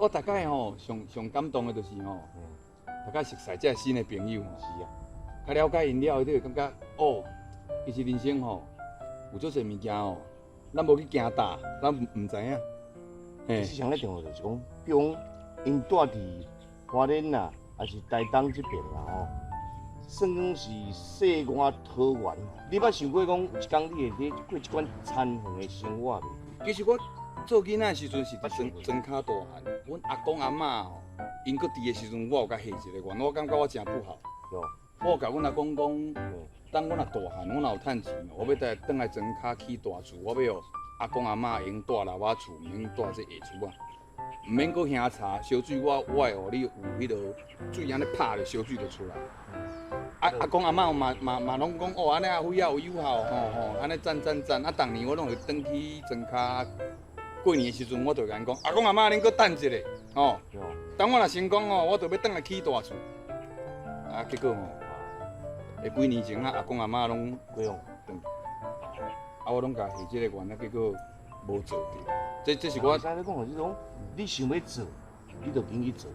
我逐擺吼上上感動的就是吼，逐擺熟似這新的朋友吼，較了解𪜶了後，你會感覺哦，其實人生吼有足濟物件吼，咱無去行踏，咱毋知影。其實上咧重要就是講，比如講，𪜶住佇花蓮啦，抑是台東這邊啦吼，算講是世外桃源。你捌想過講，有一工你會佇過這款田園的生活袂？其實我做囡仔的時陣是佇莊莊跤大漢，阮阿公阿嬤吼，𪜶閣佇的時陣，我有共下一個願，我感覺我誠不孝。我有共阮阿公講，等阮若大漢，阮若有趁錢，我欲帶轉來莊跤起大厝，我欲予阿公阿嬤會用蹛老仔厝，毋免蹛這下厝啊，毋免閣興柴燒水，我會予你有彼落水按呢拍咧，燒水就出來。阿公阿嬤嘛嘛嘛攏講哦，按呢啊，有有孝吼吼，按呢讚讚讚。啊，逐年我攏會轉去莊跤過年的時陣，我就會共𪜶講，阿公阿嬤，恁閣等一下，吼。等我若成功吼，我就欲轉來起大厝。啊，結果吼，下幾年前啊，阿公阿嬤攏過往，啊，我攏共下這個願，啊，結果無做著。這是我會使你講的這種，你想欲做，你就緊去做。